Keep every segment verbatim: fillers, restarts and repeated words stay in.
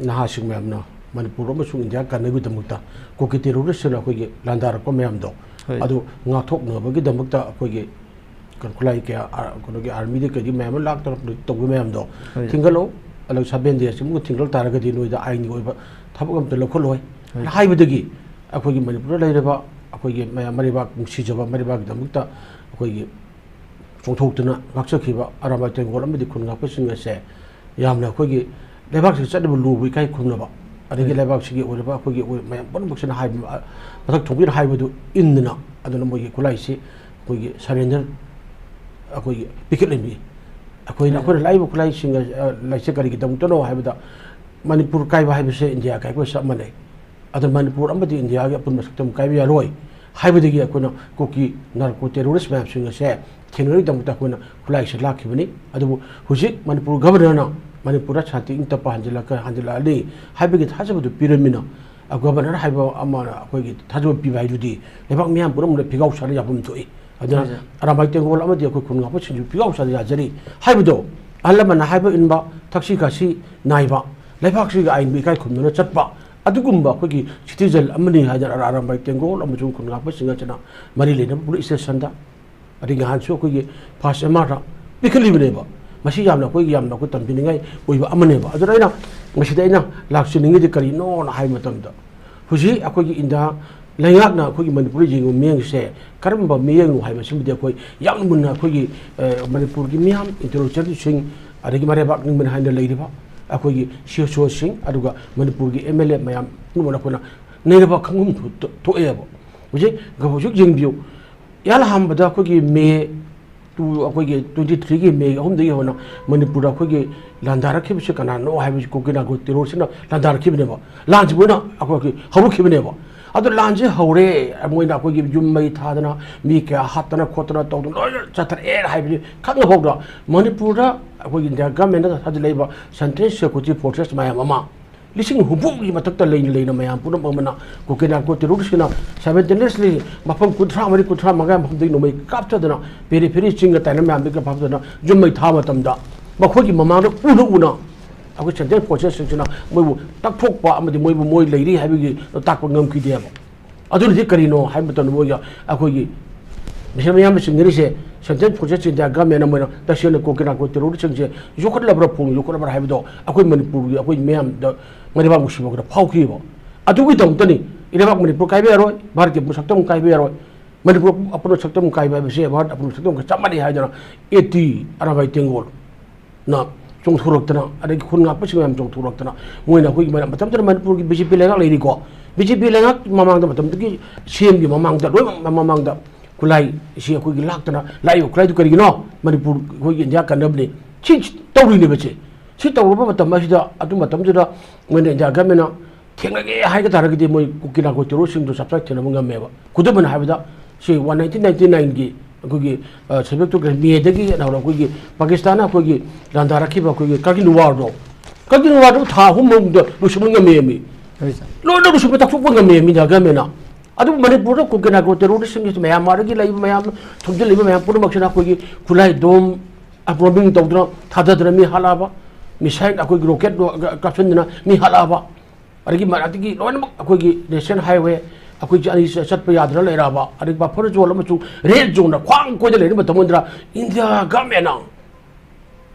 ꯅꯍꯥꯁꯤꯡ ꯃꯌꯥꯝꯅ ꯃꯅꯤꯄꯨꯔ ꯑꯃꯁꯨꯡ ꯏꯟꯗꯤꯌꯥ ꯀꯟꯅꯕꯒꯤꯗꯃꯛꯇ ꯀꯨꯀꯤ ꯇꯦꯔꯣꯔꯤꯁꯁꯤꯡꯅ ꯑꯩꯈꯣꯏꯒꯤ ꯂꯥꯟꯗꯥꯔꯛꯄ ꯃꯌꯥꯝꯗꯣ, ꯍꯣꯏ꯫ ꯑꯗꯨ ꯉꯥꯛꯊꯣꯛꯅꯕꯒꯤꯗꯃꯛꯇ ꯑꯩꯈꯣꯏꯒꯤ ꯀꯩꯅꯣ, ꯈꯨꯠꯂꯥꯏ ꯀꯌꯥ, ꯑ, ꯀꯩꯅꯣꯒꯤ ꯑꯥꯔꯃꯤꯗ ꯀꯩꯗꯤ ꯃꯌꯥꯝ ꯑꯃ ꯂꯥꯛꯇꯅ ꯇꯧꯕ ꯃꯌꯥꯝꯗꯣ, ꯍꯣꯏ꯫ ꯊꯤꯡꯒꯠꯂꯣ, ꯑꯗꯨꯒ ꯁꯕꯦꯟ ꯗꯦꯁ ꯑꯃꯨꯛ ꯊꯤꯡꯒꯠ ꯇꯥꯔꯒꯗꯤ ꯅꯣꯏꯗ ꯑꯥꯏꯟꯒꯤ ꯑꯣꯏꯕ ꯊꯕꯛ ꯑꯝꯇ ꯂꯧꯈꯠꯂꯣꯏ, ꯍꯣꯏ꯫ ꯍꯥꯏꯕꯗꯒꯤ ꯑꯩꯈꯣꯏꯒꯤ ꯃꯅꯤꯄꯨꯔꯗ ꯂꯩꯔꯤꯕ ꯑꯩꯈꯣꯏꯒꯤ ꯃꯌꯥꯝ ꯃꯔꯩꯕꯥꯛ ꯅꯨꯡꯁꯤꯖꯕ ꯃꯔꯩꯕꯥꯛꯀꯤꯗꯃꯛꯇ ꯑꯩꯈꯣꯏꯒꯤ ꯆꯣꯡꯊꯣꯛꯇꯨꯅ ꯉꯥꯛꯆꯈꯤꯕ ꯑꯔꯥꯝꯕꯥꯏ ꯇꯦꯡꯒꯣꯜ ꯑꯃꯗꯤ ꯈꯨꯟ ꯉꯥꯛꯄꯁꯤꯡ ꯑꯁꯦ ꯌꯥꯝꯅ ꯑꯩꯈꯣꯏꯒꯤ ꯂꯩꯕꯥꯛꯁꯤꯗ ꯆꯠꯅꯕ ꯂꯨꯕ ꯏꯀꯥꯏ ꯈꯨꯝꯅꯕ, ꯑꯗꯒꯤ ꯎꯝ꯫ ꯂꯩꯕꯥꯛꯁꯤꯒꯤ ꯑꯣꯏꯔꯤꯕ ꯑꯩꯈꯣꯏꯒꯤ ꯑꯣꯏ-, ꯃꯌꯥꯝ ꯄꯨꯝꯅꯃꯛꯁꯤꯅ ꯍꯥꯏꯕ, ꯑ, ꯃꯊꯛ ꯊꯣꯡꯕꯁꯤꯅ ꯍꯥꯏꯕꯗꯨ ꯏꯟꯗꯅ, ꯑꯗꯨꯅ ꯃꯣꯏꯒꯤ ꯈꯨꯠꯂꯥꯏꯁꯤ ꯑꯩꯈꯣꯏꯒꯤ ꯁꯔꯦꯟꯗꯔ ꯑꯩꯈꯣꯏꯒꯤ ꯄꯤꯈꯠꯂꯤꯃꯤ꯫ ꯑꯩꯈꯣꯏꯅ, ꯎꯝ꯫ ꯑꯩꯈꯣꯏꯅ ꯂꯥꯛꯏꯕ ꯈꯨꯠꯂꯥꯏꯁꯤꯡ ꯑ-, ꯂꯥꯏꯁꯦ ꯀꯔꯤꯒꯤꯗꯃꯛꯇꯅꯣ ꯍꯥꯏꯕꯗ, ꯃꯅꯤꯄꯨꯔ ꯀꯥꯏꯕ ꯍꯥꯏꯕꯁꯦ ꯏꯟꯗꯤꯌꯥ ꯀꯥꯏꯕꯒ ꯆꯞ ꯃꯥꯟꯅꯩ꯫ ꯑꯗꯨꯅ ꯃꯅꯤꯄꯨꯔ ꯑꯃꯗꯤ ꯏꯟꯗꯤꯌꯥꯒꯤ ꯑꯄꯨꯟꯕ ꯁꯛꯇꯝ ꯀꯥꯏꯕ ꯌꯥꯔꯣꯏ ꯍꯥꯏꯕꯗꯒꯤ ꯑꯩꯈꯣꯏꯅ ꯀꯨꯀꯤ ꯅꯥꯔꯀꯣ ꯇꯦꯔꯣꯔꯤꯁ ꯃꯌꯥꯝꯁꯤꯡ ꯑꯁꯦ ꯊꯦꯡꯅꯔꯤꯗꯃꯛꯇ ꯑꯩꯈꯣꯏꯅ ꯈꯨꯠꯂꯥꯏꯁꯦ ꯂꯥꯛꯈꯤꯕꯅꯤ꯫ ꯑꯗꯨꯕꯨ ꯍꯧꯖꯤꯛ ꯃꯅꯤꯄꯨꯔ ꯒꯚꯔꯅꯔꯅ ꯃꯅꯤꯄꯨꯔꯗ ꯁꯥꯟꯇꯤ ꯏꯪ ꯇꯞꯄ ꯍꯟꯖꯤꯜꯂꯛꯀ-, ꯍꯟꯖꯤꯜꯂꯛꯑꯅꯤ ꯍꯥꯏꯕꯒꯤ ꯊꯥꯖꯕꯗꯨ ꯄꯤꯔꯝꯃꯤꯅ, ꯑ, ꯒꯚꯔꯅꯔ ꯍꯥꯏꯕ ꯑꯃꯅ ꯑꯩꯈꯣꯏꯒꯤ ꯊꯥꯖꯕ ꯄꯤꯕ ꯍꯥꯏꯗꯨꯗꯤ ꯂꯩꯕꯥꯛ ꯃꯤꯌꯥꯝ ꯄꯨꯝꯅꯃꯛꯅ ꯐꯤꯒꯥꯎ ꯁꯥꯔ ꯌꯥꯐꯝ ꯊꯣꯛꯏ꯫ ꯑꯗꯨꯅ ꯍꯣꯏ, ꯁꯥꯔ꯫ ꯑꯔꯥꯝꯕꯥꯏ ꯇꯦꯡꯒꯣꯜ ꯑꯃꯗꯤ ꯑꯩꯈꯣꯏ ꯈꯨꯟ ꯉꯥꯛꯄꯁꯤꯡꯁꯨ ꯐꯤꯒꯥꯎ ꯁꯥꯔ ꯌꯥꯖꯔꯤ ꯍꯥꯏꯕꯗꯣ, ꯑꯍꯜ ꯂꯃꯟꯅ ꯍꯥꯏꯕ ꯏꯟꯕ, ꯊꯛꯁꯤ ꯈꯥꯁꯤ ꯅꯥꯏꯕ, ꯂꯩꯕꯥꯛꯁꯤꯒꯤ ꯑꯥꯏꯟꯕꯨ ꯏꯀꯥꯏ ꯈꯨꯝꯅꯅ ꯆꯠꯄ, ꯑꯗꯨꯒꯨꯝꯕ ꯑꯩꯈꯣꯏꯒꯤ ꯁꯤꯇꯤꯖꯟ ꯑꯃꯅꯤ ꯍꯥꯏꯗꯅ ꯑꯔꯥ-, ꯑꯔꯥꯝꯕꯥꯏ ꯇꯦꯡꯒꯣꯜ ꯑꯃꯁꯨꯡ ꯈꯨꯟ ꯉꯥꯛꯄꯁꯤꯡ ꯑꯁꯤꯅ ꯃꯔꯤ ꯂꯩꯅꯕ ꯄꯨꯂꯤꯁ ꯁ꯭ꯇꯦꯁꯟꯗ, ꯑꯗꯒꯤ ꯅꯍꯥꯟꯁꯨ ꯑꯩꯈꯣꯏꯒꯤ ꯐꯥꯔꯁ ꯑꯦꯝ ꯑꯥꯔꯗ ꯄꯤꯈꯠꯂꯤꯕꯅꯦꯕ꯫ ꯃꯁꯤ ꯌꯥꯝꯅ ꯑꯩꯈꯣꯏꯒꯤ, ꯌꯥꯝꯅ ꯑꯩꯈꯣꯏ ꯇꯝꯕꯤꯅꯤꯡꯉꯥꯏ ꯑꯣꯏꯕ ꯑꯃꯅꯦꯕ꯫ ꯑꯗꯨꯅ ꯑꯩꯅ ꯃꯁꯤꯗ ꯑꯩꯅ ꯂꯥꯛꯆꯅꯤꯡꯉꯤꯗꯤ ꯀꯔꯤꯅꯣꯅ ꯍꯥꯏꯕ ꯃꯇꯝꯗ, ꯍꯧꯖꯤꯛ ꯑꯩꯈꯣꯏꯒꯤ ꯏꯟꯗꯤꯌꯥ ꯂꯩꯉꯥꯛꯅ ꯑꯩꯈꯣꯏꯒꯤ ꯃꯅꯤꯄꯨꯔꯗ ꯌꯦꯡꯕ ꯃꯤꯠꯌꯦꯡꯁꯦ ꯀꯔꯝꯕ ꯃꯤꯠꯌꯦꯡꯅꯣ ꯍꯥꯏꯕꯁꯤꯃꯗꯤ ꯑꯩꯈꯣꯏ ꯌꯥꯝꯅ ꯃꯨꯟꯅ ꯑꯩꯈꯣꯏꯒꯤ, ꯑ, ꯃꯅꯤꯄꯨꯔꯒꯤ ꯃꯤꯌꯥꯝ, ꯏꯟꯇꯦꯂꯦꯛꯆꯨꯋꯦꯜꯁꯤꯡ, ꯑꯗꯒꯤ ꯃꯔꯩꯕꯥꯛ ꯅꯤꯡꯕꯅ ꯍꯥꯏꯅ ꯂꯩꯔꯤꯕ ꯑꯩꯈꯣꯏꯒꯤ ꯁꯤ ꯑꯣ ꯁꯤꯡ, ꯑꯗꯨꯒ ꯃꯅꯤꯄꯨꯔꯒꯤ ꯑꯦꯝ ꯑꯦꯜ ꯑꯦ ꯃꯌꯥꯝ ꯄꯨꯝꯅꯃꯛꯅ ꯑꯩꯈꯣꯏꯅ ꯅꯩꯅꯕ ꯈꯪꯐꯝ ꯊꯣꯛ-, ꯊꯣꯛꯑꯦꯕ꯫ ꯍꯧꯖꯤꯛ, ꯍꯧꯖꯤꯛ ꯌꯦꯡꯕꯤꯌꯨ, ꯏꯍꯥꯟ ꯍꯥꯟꯕꯗ ꯑꯩꯈꯣꯏꯒꯤ ꯃꯦ ꯇꯨ, ꯑꯩꯈꯣꯏꯒꯤ ꯇ꯭ꯋꯦꯟꯇꯤ ꯊ꯭ꯔꯤꯒꯤ ꯃꯦ ꯑꯍꯨꯝꯗꯒꯤ ꯍꯧꯅ ꯃꯅꯤꯄꯨꯔꯗ ꯑꯩꯈꯣꯏꯒꯤ ꯂꯥꯟꯗꯥꯔꯛꯈꯤꯕꯁꯤ ꯀꯅꯥꯅꯣ ꯍꯥꯏꯕꯁꯤ ꯀꯨꯀꯤ ꯅꯥꯔꯀꯣ ꯇꯦꯔꯣꯔꯤꯁꯁꯤꯡꯅ ꯂꯥꯟꯗꯥꯔꯛꯈꯤꯕꯅꯦꯕ꯫ ꯂꯥꯟꯁꯤ ꯃꯣꯏꯅ ꯑꯩꯈꯣꯏꯒꯤ ꯍꯧꯔꯛꯈꯤꯕꯅꯦꯕ꯫ ꯑꯗꯣ ꯂꯥꯟꯁꯤ ꯍꯧꯔꯦ, ꯃꯣꯏꯅ ꯑꯩꯈꯣꯏꯒꯤ ꯌꯨꯝ ꯃꯩ ꯊꯥꯗꯅ, ꯃꯤ ꯀꯌꯥ ꯍꯥꯠꯇꯅ ꯈꯣꯠꯇꯅ ꯇꯧꯗꯅ ꯂꯣꯏꯅ ꯆꯠꯊꯔꯛꯑꯦ ꯍꯥꯏꯕꯁꯤ ꯈꯪꯉꯐꯥꯎꯗ, ꯃꯅꯤꯄꯨꯔꯗ ꯑꯩꯈꯣꯏꯒꯤ ꯏꯟꯗꯤꯌꯥ ꯒꯃꯦꯟꯅ ꯊꯥꯖꯤꯜꯂꯛꯏꯕ ꯁꯦꯟꯇ꯭ꯔꯦꯜ ꯁꯦꯀ꯭ꯌꯨꯔꯤꯇꯤ ꯐꯣꯔꯁꯦꯁ ꯃꯌꯥꯝ ꯑꯃ ꯂꯤꯁꯤꯡ ꯍꯨꯝꯐꯨꯒꯤ ꯃꯊꯛꯇ ꯂꯩꯅ ꯂꯩꯅ ꯃꯌꯥꯝ ꯄꯨꯝꯅꯃꯛ ꯑꯃꯅ ꯀꯨꯀꯤ ꯅꯥꯔꯀꯣ ꯇꯦꯔꯣꯔꯤꯁꯀꯤꯅ ꯁꯥꯏꯃꯜꯇꯦꯅꯤꯌꯁꯂꯤ ꯃꯐꯝ ꯀꯨꯟꯊ꯭ꯔꯥ ꯃꯔꯤ, ꯀꯨꯟꯊ꯭ꯔꯥ ꯃꯉꯥ ꯃꯐꯝꯗꯒꯤ ꯅꯣꯡꯃꯩ ꯀꯥꯞꯊꯗꯅ, ꯄꯦꯔꯤ ꯐꯦꯔꯤ ꯆꯤꯡꯒ ꯇꯥꯏꯅ ꯃꯌꯥꯝꯗꯒꯤ ꯀꯥꯞꯊꯗꯅ ꯌꯨꯝ ꯃꯩ ꯊꯥꯕ ꯃꯇꯝꯗ, ꯃꯈꯣꯏꯒꯤ ꯃꯃꯥꯡꯗ ꯎꯅ ꯎꯅ ꯑꯩꯈꯣꯏ ꯁꯦꯟꯇ꯭ꯔꯦꯜ ꯐꯣꯔꯁꯦꯁꯁꯤꯡꯁꯤꯅ ꯃꯣꯏꯕꯨ ꯇꯛꯊꯣꯛꯄ ꯑꯃꯗꯤ ꯃꯣꯏꯕꯨ ꯃꯣꯏ ꯂꯩꯔꯤ ꯍꯥꯏꯕꯒꯤ ꯇꯥꯛꯄ ꯉꯝꯈꯤꯗꯦꯕ꯫ ꯑꯗꯨꯅꯗꯤ ꯀꯔꯤꯅꯣ ꯍꯥꯏꯕ ꯃꯇꯝꯗ ꯃꯣꯏꯒ ꯑꯩꯈꯣꯏꯒꯤ ꯃꯤꯁꯟ ꯃꯌꯥꯝꯅ ꯆꯤꯡꯅꯔꯤꯁꯦ, ꯁꯦꯟꯇ꯭ꯔꯦꯜ ꯐꯣꯔꯁꯦꯁ ꯏꯟꯗꯤꯌꯥ ꯒꯃꯦꯟꯅ ꯃꯣꯏꯅ ꯇꯁꯦꯡꯅ ꯀꯣꯀꯤꯅꯥꯀꯣ ꯇꯦꯔꯣꯔꯤꯁꯁꯤꯡꯁꯦ ꯌꯣꯛꯈꯠꯂꯕ꯭ꯔꯥ, ꯐꯣꯡ ꯌꯣꯛꯈꯠꯂꯕ꯭ꯔꯥ ꯍꯥꯏꯕꯗꯣ ꯑꯩꯈꯣꯏ ꯃꯅꯤꯄꯨꯔꯒꯤ ꯑꯩꯈꯣꯏ ꯃꯤꯌꯥꯝꯗ ꯃꯔꯩꯕꯥꯛ ꯅꯨꯡꯁꯤꯕ ꯈꯔ ꯐꯥꯎꯈꯤꯕ꯫ ꯑꯗꯨꯒꯤꯗꯃꯛꯇꯅꯤ ꯏꯔꯩꯕꯥꯛ ꯃꯅꯤꯄꯨꯔ ꯀꯥꯏꯕ ꯌꯥꯔꯣꯏ, ꯚꯥꯔꯠꯀꯤ ꯁꯛꯇꯝ ꯀꯥꯏꯕ ꯌꯥꯔꯣꯏ, ꯃꯅꯤꯄꯨꯔ ꯑꯄꯨꯟꯕ ꯁꯛꯇꯝ ꯀꯥꯏꯕ ꯍꯥꯏꯕꯁꯦ ꯚꯥꯔꯠ ꯑꯄꯨꯟꯕ ꯁꯛꯇꯝꯒ ꯆꯞ ꯃꯥꯟꯅꯩ ꯍꯥꯏꯗꯅ ꯑꯦ ꯇꯤ ꯑꯔꯥꯕꯥꯏ ꯇꯦꯡꯒꯣꯜ ꯅ ꯆꯣꯡꯊꯣꯔꯛꯇꯅ, ꯑꯗꯒꯤ ꯈꯨꯟ ꯉꯥꯛꯄꯁꯤꯡ ꯃꯌꯥꯝ ꯆꯣꯡꯊꯣꯔꯛꯇꯅ, ꯃꯣꯏꯅ ꯑꯩꯈꯣꯏꯒꯤ ꯃꯔꯝ-, ꯃꯇꯝꯗꯨꯗ ꯃꯅꯤꯄꯨꯔꯒꯤ ꯕꯤ ꯖꯦ ꯄꯤ ꯂꯩꯉꯥꯛ ꯂꯩꯔꯤꯀꯣ, ꯕꯤ ꯖꯦ ꯄꯤ ꯂꯩꯉꯥꯛ ꯃꯃꯥꯡꯗ, ꯃꯇꯝꯗꯨꯒꯤ ꯁꯤ ꯑꯦꯝꯒꯤ ꯃꯃꯥꯡꯗ, ꯂꯣꯏꯅꯃꯛ ꯃꯃꯥꯡꯗ ꯈꯨꯠꯂꯥꯏ ꯑꯁꯤ ꯑꯩꯈꯣꯏꯒꯤ ꯂꯥꯛꯇꯅ ꯂꯥꯛꯏꯕ ꯈꯨꯠꯂꯥꯏꯗꯨ ꯀꯔꯤꯒꯤꯅꯣ? ꯃꯅꯤꯄꯨꯔ ꯑꯩꯈꯣꯏꯒꯤ ꯏꯟꯗꯤꯌꯥ ꯀꯟꯅꯕꯅꯤ꯫ ꯁꯤ ꯇꯧꯔꯤꯅꯦꯕ ꯁꯦ꯫ ꯁꯤ ꯇꯧꯔꯕ ꯃꯇꯝ ꯑꯁꯤꯗ, ꯑꯗꯨ ꯃꯇꯝꯗꯨꯗ ꯃꯣꯏꯅ ꯏꯟꯗꯤꯌꯥ ꯒꯃꯦꯟꯅ ꯊꯦꯡꯅꯒꯦ ꯍꯥꯏꯕ ꯇꯥꯔꯒꯗꯤ ꯃꯣꯏ ꯀꯨꯀꯤ ꯅꯥꯀꯣ ꯇꯦꯔꯣꯔꯤꯁꯁꯤꯡꯗꯣ ꯆꯞ ꯆꯥꯅ ꯊꯦꯡꯅꯕ ꯉꯝꯃꯦꯕ꯫ ꯈꯨꯗꯝ ꯑꯣꯏꯅ ꯍꯥꯏꯕꯗ, ꯁꯤ ꯋꯥꯟ ꯅꯥꯏꯟꯇꯤꯟ ꯅꯥꯏꯟꯇꯤ ꯅꯥꯏꯟꯒꯤ ꯑꯩꯈꯣꯏꯒꯤ, ꯑ, ꯁꯦꯟꯇ꯭ꯔꯦꯜ ꯃꯦꯗꯒꯤ ꯍꯦꯟꯅ ꯍꯧꯔꯒ ꯑꯩꯈꯣꯏꯒꯤ ꯄꯥꯀꯤꯁꯇꯥꯟꯅ ꯑꯩꯈꯣꯏꯒꯤ ꯂꯥꯟꯗꯥꯔꯛꯈꯤꯕ ꯑꯩꯈꯣꯏꯒꯤ ꯀꯥꯔꯒꯤꯜ ꯋꯥꯔꯗꯣ, ꯀꯥꯔꯒꯤꯜ ꯋꯥꯔꯗꯣ ꯊꯥ ꯑꯍꯨꯝ ꯃꯅꯨꯡꯗ ꯂꯣꯏꯁꯤꯟꯕ ꯉꯝꯃꯦꯃꯤ꯫ ꯍꯣꯏ ꯁꯥꯔ꯫ ꯂꯣꯏꯅ ꯂꯣꯏꯁꯤꯟꯕ ꯇꯥꯛꯊꯣꯛꯄ ꯉꯝꯃꯦꯃꯤ ꯏꯟꯗꯤꯌꯥ ꯒꯃꯦꯟꯅ꯫ ꯑꯗꯨꯕꯨ ꯃꯅꯤꯄꯨꯔꯗ ꯀꯨꯀꯤ ꯅꯥꯀꯣ ꯇꯦꯔꯣꯔꯤꯁꯁꯤꯡꯒꯤ ꯃꯌꯥꯝ ꯑꯗꯒꯤ ꯂꯩꯕ ꯃꯌꯥꯝ, ꯊꯣꯝꯖꯤꯜꯂꯤꯕ ꯃꯌꯥꯝ ꯄꯨꯝꯅꯃꯛꯁꯤꯅ ꯑꯩꯈꯣꯏꯒꯤ ꯈꯨꯠꯂꯥꯏ ꯗꯣꯝ, ꯑ, ꯕꯣꯝꯕꯤꯡ ꯇꯧꯗꯨꯅ ꯊꯥꯗꯗꯅ ꯃꯤ ꯍꯥꯠꯂꯛꯑꯕ, ꯃꯤꯁꯥꯏꯜ ꯑꯩꯈꯣꯏꯒꯤ ꯔꯣꯀꯦꯠ ꯀꯥꯞꯁꯤꯟꯗꯅ ꯃꯤ ꯍꯥꯠꯂꯛꯑꯕ, ꯑꯗꯒꯤ ꯃ-, ꯑꯗꯒꯤ ꯂꯣꯏꯅꯃꯛ ꯑꯩꯈꯣꯏꯒꯤ ꯅꯦꯁꯅꯦꯜ ꯍꯥꯏꯋꯦ ꯑꯩꯈꯣꯏ ꯑꯅꯤ ꯆ-, ꯆꯠꯄ ꯌꯥꯗꯅ ꯂꯩꯔꯛꯑꯕ, ꯑꯗꯒꯤ ꯕꯐꯔ ꯖꯣꯟ ꯑꯃꯁꯨꯡ ꯔꯦꯗ ꯖꯣꯟꯗ ꯈ꯭ꯋꯥꯡ ꯀꯣꯏꯗ ꯂꯩꯔꯤꯕ ꯃꯇꯝ ꯑꯃꯗ ꯏꯟꯗꯤꯌꯥ ꯒꯃꯦꯟꯅ,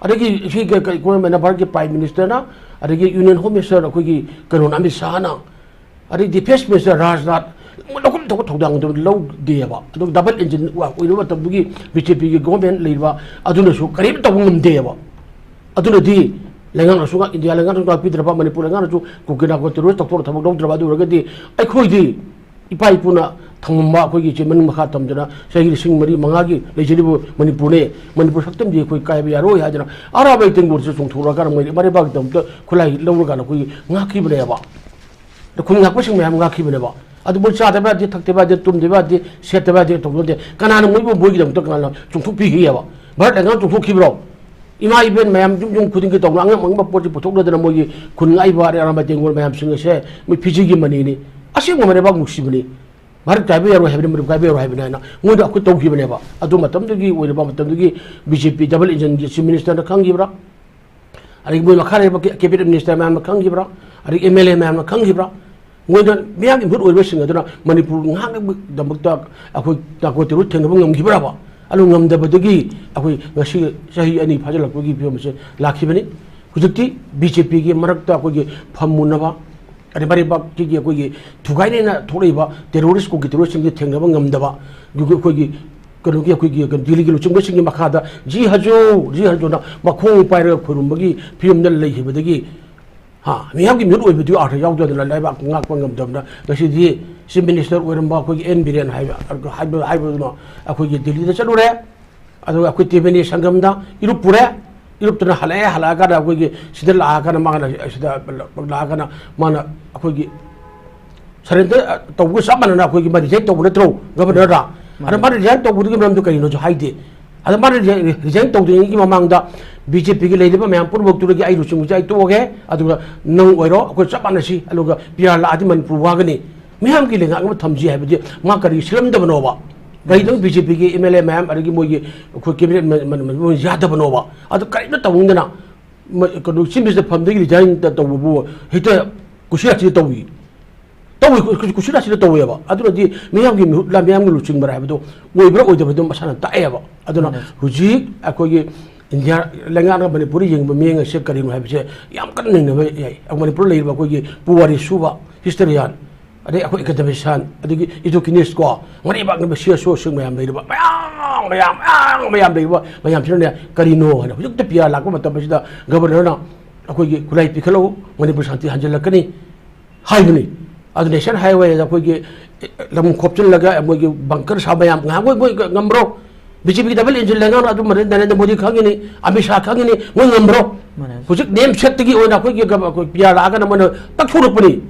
ꯑꯗꯒꯤ ꯁꯤ ꯀ-, ꯀ-, ꯑꯩꯈꯣꯏ ꯚꯥꯔꯠꯀꯤ ꯄ꯭ꯔꯥꯏꯝ ꯃꯤꯅꯤꯁꯇꯔꯅ, ꯑꯗꯒꯤ ꯌꯨꯅꯤꯌꯟ ꯍꯣꯝ ꯃꯤꯅꯤꯁꯇꯔ ꯑꯩꯈꯣꯏꯒꯤ ꯀꯩꯅꯣꯅ, ꯑꯃꯤꯠ ꯁꯥꯍꯅ, ꯑꯗꯩ ꯗꯤꯐꯦꯟꯁ ꯃꯤꯅꯤꯁꯇꯔ ꯔꯥꯖꯅꯥꯊ ꯂꯧꯐꯝ ꯊꯣꯛꯄ ꯊꯧꯗꯥꯡ ꯑꯗꯨ ꯂꯧꯗꯦꯕ꯫ ꯑꯗꯨꯒ ꯗꯕꯜ ꯏꯟꯖꯤꯟ ꯑꯣꯏꯔꯤꯕ ꯃꯇꯝꯗꯨꯒꯤ ꯕꯤ ꯖꯦ ꯄꯤꯒꯤ ꯒꯣꯚꯔꯟꯃꯦꯟ ꯂꯩꯔꯤꯕ ꯑꯗꯨꯅꯁꯨ ꯀꯔꯤꯝ ꯇꯧꯕ ꯉꯝꯗꯦꯕ꯫ ꯑꯗꯨꯅꯗꯤ ꯂꯩꯉꯥꯛꯅꯁꯨ ꯉꯥꯛ-, ꯏꯟꯗꯤꯌꯥ ꯂꯩꯉꯥꯛꯅꯁꯨ ꯉꯥꯛꯄꯤꯗ꯭ꯔꯕ, ꯃꯅꯤꯄꯨꯔ ꯂꯩꯉꯥꯛꯅꯁꯨ ꯀꯨꯀꯤ ꯅꯥꯀꯣ ꯇꯦꯔꯣꯔꯤꯁ ꯇꯧꯊꯣꯛꯅ ꯊꯕꯛ ꯂꯧꯗ꯭ꯔꯕ, ꯑꯗꯨ ꯑꯣꯏꯔꯒꯗꯤ ꯑꯩꯈꯣꯏꯗꯤ ꯏꯄꯥ ꯏꯄꯨꯅ ꯊꯝꯃꯝꯕ ꯑꯩꯈꯣꯏꯒꯤ ꯆꯦ ꯃꯅꯤꯡ ꯃꯈꯥ ꯇꯝꯗꯅ ꯆꯍꯤ ꯂꯤꯁꯤꯡ ꯃꯔꯤ ꯃꯉꯥꯒꯤ ꯂꯩꯖꯔꯤꯕ ꯃꯅꯤꯄꯨꯔꯅꯦ, ꯃꯅꯤꯄꯨꯔ ꯁꯛꯇꯝꯗꯤ ꯑꯩꯈꯣꯏ ꯀꯥꯏꯕ ꯌꯥꯔꯣꯏ ꯍꯥꯏꯗꯅ ꯑꯔꯥꯕꯥꯏ ꯇꯦꯡꯒꯣꯜꯁꯤꯗ ꯆꯣꯡꯊꯣꯛꯂꯒ ꯃꯣꯏ ꯃꯔꯩꯕꯥꯛꯀꯤꯗꯃꯛꯇ ꯈꯨꯠꯂꯥꯏ ꯂꯧꯔꯀꯥꯟꯗ ꯑꯩꯈꯣꯏꯒꯤ ꯉꯥꯛꯈꯤꯕꯅꯦꯕ꯫ ꯑꯗ ꯈꯨꯟ ꯉꯥꯛꯄꯁꯤꯡ ꯃꯌꯥꯝ ꯉꯥꯛꯈꯤꯕꯅꯦꯕ꯫ ꯑꯗꯨ ꯃꯣꯏ ꯆꯥꯗꯕ ꯌꯥꯗꯦ, ꯊꯛꯇꯕ ꯌꯥꯗꯦ, ꯇꯨꯝꯗꯕ ꯌꯥꯗꯦ, ꯁꯦꯠꯇꯕ ꯌꯥꯗꯦ ꯇꯧꯕ ꯅꯠꯇꯦ꯫ ꯀꯅꯥꯅ ꯃꯣꯏꯕꯨ ꯃꯣꯏꯒꯤꯗꯃꯛꯇ ꯀꯅꯥꯅ ꯆꯣꯡꯊꯣꯛꯄꯤꯈꯤꯑꯕ? ꯚꯥꯔꯠ ꯂꯩꯉꯥꯛꯅ ꯆꯣꯡꯊꯣꯛꯈꯤꯕ꯭ꯔꯣ? ꯏꯃꯥ ꯏꯕꯦꯟ ꯃꯌꯥꯝ ꯌꯨꯝ ꯌꯨꯝ ꯈꯨꯗꯤꯡꯒꯤ ꯇꯧꯅ ꯑꯉꯝ ꯑꯉꯝꯕ ꯄꯣꯠꯁꯤ ꯄꯨꯊꯣꯛꯅꯗꯅ ꯃꯣꯏꯒꯤ ꯈꯨꯟ ꯉꯥꯛꯏꯕ ꯑꯔꯩ ꯑꯔꯥꯕꯥꯏ ꯇꯦꯡꯒꯣꯜ ꯃꯌꯥꯝꯁꯤꯡ ꯑꯁꯦ ꯃꯣꯏ ꯐꯤꯖꯤꯒꯤ ꯃꯅꯤꯅꯤ꯫ ꯑꯁꯦꯡꯕ ꯃꯔꯩꯕꯥꯛ ꯅꯨꯡꯁꯤꯕꯅꯤ꯫ ꯚꯥꯔꯠ ꯀꯥꯏꯕ ꯌꯥꯔꯣꯏ ꯍꯥꯏꯕꯅꯤ, ꯃꯅꯤꯄꯨꯔ ꯀꯥꯏꯕ ꯌꯥꯔꯣꯏ ꯍꯥꯏꯕꯅꯤ ꯍꯥꯏꯅ ꯃꯣꯏꯗ ꯑꯩꯈꯣꯏ ꯇꯧꯈꯤꯕꯅꯦꯕ꯫ ꯑꯗꯨ ꯃꯇꯝꯗꯨꯒꯤ ꯑꯣꯏꯔꯕ ꯃꯇꯝꯗꯨꯒꯤ ꯕꯤ ꯖꯦ ꯄꯤ ꯗꯕꯜ ꯏꯟꯖꯤꯟꯒꯤ ꯆꯤꯐ ꯃꯤꯅꯤꯁꯇꯔꯅ ꯈꯪꯈꯤꯕ꯭ꯔꯥ? ꯑꯗꯒꯤ ꯃꯣꯏ ꯃꯈꯥ ꯂꯩꯔꯤꯕ ꯀꯦ-, cabinet minister ꯃꯌꯥꯝꯅ ꯈꯪꯈꯤꯕ꯭ꯔꯥ? ꯑꯗꯒꯤ M L A ꯃꯌꯥꯝꯅ ꯈꯪꯈꯤꯕ꯭ꯔꯥ? ꯃꯣꯏꯅ ꯃꯤꯌꯥꯝꯒꯤ ꯃꯤꯍꯨꯠ ꯑꯣꯏꯕꯁꯤꯡ ꯑꯗꯨꯅ ꯃꯅꯤꯄꯨꯔ ꯉꯥꯛꯅꯕꯒꯤꯗꯃꯛꯇ ꯑꯩꯈꯣꯏ ꯅꯥꯔꯀꯣ ꯇꯦꯔꯣꯔꯤꯁ ꯊꯦꯡꯅꯕ ꯉꯝꯈꯤꯕ꯭ꯔꯕ? ꯑꯗꯨ ꯉꯝꯗꯕꯗꯒꯤ ꯑꯩꯈꯣꯏ ꯉꯁꯤ ꯆꯍꯤ ꯑꯅꯤ ꯐꯥꯖꯤꯜꯂꯛꯄꯒꯤ ꯐꯤꯕꯝ ꯑꯁꯦ ꯂꯥꯛꯈꯤꯕꯅꯤ꯫ ꯍꯧꯖꯤꯛꯇꯤ B J P ꯒꯤ ꯃꯔꯛꯇ ꯑꯩꯈꯣꯏꯒꯤ ꯐꯝꯃꯨꯅꯕ, ꯑꯗꯩ ꯃꯔꯩꯕꯥꯛꯀꯤ ꯑꯩꯈꯣꯏꯒꯤ ꯊꯨꯒꯥꯏꯅꯅ ꯊꯣꯛꯂꯛꯏꯕ terrorist, ꯀꯨꯀꯤ terrorist ꯁꯤꯡꯁꯦ ꯊꯦꯡꯅꯕ ꯉꯝꯗꯕ, ꯑꯩꯈꯣꯏꯒꯤ ꯀꯩꯅꯣꯒꯤ, ꯑꯩꯈꯣꯏꯒꯤ ꯗꯤꯜꯂꯤꯒꯤ ꯂꯨꯆꯤꯡꯕꯁꯤꯡꯒꯤ ꯃꯈꯥꯗ "ꯖꯤ ꯍꯖꯨ, ꯖꯤ ꯍꯖꯨꯅ" ꯃꯈꯣꯡ ꯄꯥꯏꯔꯒ ꯈꯣꯏꯔꯨꯝꯕꯒꯤ ꯐꯤꯕꯝꯗ ꯂꯩꯈꯤꯕꯗꯒꯤ, ꯍꯥ, ꯃꯤꯌꯥꯝꯒꯤ ꯃꯤꯍꯨꯠ ꯑꯣꯏꯕꯗꯨ ꯑꯥꯔꯊ ꯌꯥꯎꯗꯗꯅ ꯂꯩꯕꯥꯛ ꯉꯥꯛꯄ ꯉꯝꯗꯕꯅ ꯉꯁꯤꯗꯤ Chief Minister ꯑꯣꯏꯔꯝꯕ ꯑꯩꯈꯣꯏꯒꯤ ꯑꯦꯟ ꯕꯤꯔꯦꯟ ꯍꯥꯏꯕ, ꯍꯥꯏꯕ, ꯍꯥꯏꯕꯗꯨꯅ ꯑꯩꯈꯣꯏꯒꯤ ꯗꯤꯜꯂꯤꯗ ꯆꯠꯂꯨꯔꯦ꯫ ꯑꯗꯨꯒ ꯑꯩꯈꯣꯏ ꯇ꯭ꯔꯤꯕꯦꯅꯤ ꯁꯪꯒꯝꯗ ꯏꯔꯨꯞ ꯄꯨꯔꯦ꯫ ꯏꯔꯨꯞꯇꯨꯅ ꯍꯜꯂꯛꯑꯦ, ꯍꯜꯂꯛꯑꯀꯥꯟꯗ ꯑꯩꯈꯣꯏꯒꯤ ꯁꯤꯗ ꯂꯥꯛꯑꯀꯥꯟꯗ ꯃꯥꯅ, ꯁꯤꯗ ꯂꯥꯛꯑꯀꯥꯟꯗ ꯃꯥꯅ ꯑꯩꯈꯣꯏꯒꯤ surrender ꯇꯧꯕꯒ ꯆꯞ ꯃꯥꯟꯅꯅ ꯑꯩꯈꯣꯏꯒꯤ ꯃꯥ resign ꯇꯧꯕ ꯅꯠꯇ꯭ꯔꯣ, governorꯗ? ꯑꯗ ꯃꯥꯅ resign ꯇꯧꯕꯗꯨꯒꯤ ꯃꯔꯝꯗꯣ ꯀꯔꯤꯅꯣꯁꯨ ꯍꯥꯏꯗꯦ꯫ ꯑꯗ ꯃꯥꯅ resign, resign ꯇꯧꯗ꯭ꯔꯤꯉꯩꯒꯤ ꯃꯃꯥꯡꯗ B J P ꯒꯤ ꯂꯩꯔꯤꯕ ꯃꯌꯥꯝ ꯄꯨꯝꯅꯃꯛꯇꯨꯗꯒꯤ ꯑꯩ ꯂꯨꯆꯤꯡꯕꯁꯦ ꯑꯩ ꯇꯣꯛꯑꯒꯦ, ꯑꯗꯨꯒ ꯅꯪ ꯑꯣꯏꯔꯣ, ꯑꯩꯈꯣꯏ ꯆꯞ ꯃꯥꯟꯅꯁꯤ, ꯑꯗꯨꯒ P R ꯂꯥꯛꯑꯗꯤ ꯃꯅꯤꯄꯨꯔ ꯋꯥꯒꯅꯤ꯫ ꯃꯤꯌꯥꯝꯒꯤ ꯂꯩꯉꯥꯛ ꯑꯃ ꯊꯝꯁꯤ ꯍꯥꯏꯕꯗꯤ ꯃꯥ ꯀꯔꯤ ꯁꯤꯜꯂꯝꯗꯕꯅꯣꯕ? ꯀꯔꯤꯗꯧ B J P ꯒꯤ M L A ꯃꯌꯥꯝ, ꯑꯗꯒꯤ ꯃꯣꯏꯒꯤ ꯑꯩꯈꯣꯏ cabinet ꯃ-, ꯃ-, ꯃ-, ꯃꯣꯏ ꯌꯥꯗꯕꯅꯣꯕ? ꯑꯗꯨ ꯀꯔꯤꯝꯇ ꯇꯧꯅꯤꯡꯗꯅ ꯃ-, ꯀꯩꯅꯣ, Chief Minister ꯐꯝꯗꯒꯤ resign ꯇ-, ꯇꯧꯕꯕꯨ ꯍꯦꯛꯇ ꯀꯨꯁꯤ ꯔꯥꯁꯤꯗ ꯇꯧꯏ꯫ ꯇꯧꯏ, ꯀꯨ-, ꯀꯨ-, ꯀꯨꯁꯤ ꯔꯥꯁꯤꯗ ꯇꯧꯋꯦꯕ꯫ ꯑꯗꯨꯅꯗꯤ ꯃꯤꯌꯥꯝꯒꯤ ꯃꯤꯍꯨꯠꯂ, ꯃꯤꯌꯥꯝꯒꯤ ꯂꯨꯆꯤꯡꯕꯔ ꯍꯥꯏꯕꯗꯣ ꯑꯣꯏꯕ꯭ꯔꯥ ꯑꯣꯏꯗꯕꯗꯣ ꯃꯁꯥꯅ ꯇꯥꯛꯑꯦꯕ꯫ ꯑꯗꯨꯅ ꯃꯥꯅꯦ꯫ ꯍꯧꯖꯤꯛ ꯑꯩꯈꯣꯏꯒꯤ ꯏꯟꯗꯤꯌꯥ ꯂꯩꯉꯥꯛꯅ ꯃꯅꯤꯄꯨꯔꯗ ꯌꯦꯡꯕ ꯃꯤꯠꯌꯦꯡ ꯑꯁꯦ ꯀꯔꯤꯅꯣ ꯍꯥꯏꯕꯁꯦ ꯌꯥꯝ ꯀꯟꯅ ꯅꯩꯅꯕ ꯌꯥꯏ꯫ ꯃꯅꯤꯄꯨꯔꯗ ꯂꯩꯔꯤꯕ ꯑꯩꯈꯣꯏꯒꯤ ꯄꯨꯋꯥꯔꯤ ꯁꯨꯕ, historian, ꯑꯗꯩ ꯑꯩꯈꯣꯏ academician, ꯑꯗꯒꯤ educationist ꯀꯣ, ꯃꯔꯩꯕꯥꯛꯅꯕ C S O ꯁꯤꯡ ꯃꯌꯥꯝ ꯂꯩꯔꯤꯕ, ꯃꯌꯥꯝ, ꯃꯌꯥꯝ, ꯃꯌꯥꯝ, ꯃꯌꯥꯝ ꯂꯩꯔꯤꯕ ꯃꯌꯥꯝꯁꯤꯅꯅꯦ, ꯀꯔꯤꯅꯣ ꯍꯥꯏꯅ ꯍꯧꯖꯤꯛꯇ P R ꯂꯥꯛꯄ ꯃꯇꯝ ꯑꯁꯤꯗ governorꯅ ꯑꯩꯈꯣꯏꯒꯤ ꯈꯨꯠꯂꯥꯏ ꯄꯤꯈꯠꯂꯛꯎ, ꯃꯅꯤꯄꯨꯔ ꯁꯥꯟꯇꯤ ꯍꯟꯖꯤꯜꯂꯛꯀꯅꯤ ꯍꯥꯏꯕꯅꯤ꯫ ꯑꯗꯨ National Highwayꯗ ꯑꯩꯈꯣꯏꯒꯤ ꯂꯝ ꯈꯣꯞꯆꯤꯜꯂꯒ ꯃꯣꯏꯒꯤ bunker ꯁꯥꯕ ꯃꯌꯥꯝ, ꯉꯥꯏꯍꯥꯛ ꯃꯣꯏ, ꯃꯣꯏ ꯉꯝꯕ꯭ꯔꯣ? B J P ꯒꯤ double engine ꯂꯩꯉꯥꯛꯅ ꯑꯗꯨ ꯃꯔꯦ-, ꯅꯔꯦꯟꯗ꯭ꯔ ꯃꯣꯗꯤ ꯈꯪꯉꯤꯅꯤ, ꯑꯃꯤꯠ ꯁꯥꯍ ꯈꯪꯉꯤꯅꯤ, ꯃꯣꯏ ꯉꯝꯕ꯭ꯔꯣ? ꯃꯥꯅꯦ꯫ ꯍꯧꯖꯤꯛ ꯅꯦꯝ ꯁꯦꯠꯇꯒꯤ ꯑꯣꯏꯅ ꯑꯩꯈꯣꯏꯒꯤ ꯒ-, ꯑꯩꯈꯣꯏ P R ꯂꯥꯛꯑꯒꯅ ꯃꯣꯏꯅ ꯇꯛꯊꯣꯔꯛꯄꯅꯤ꯫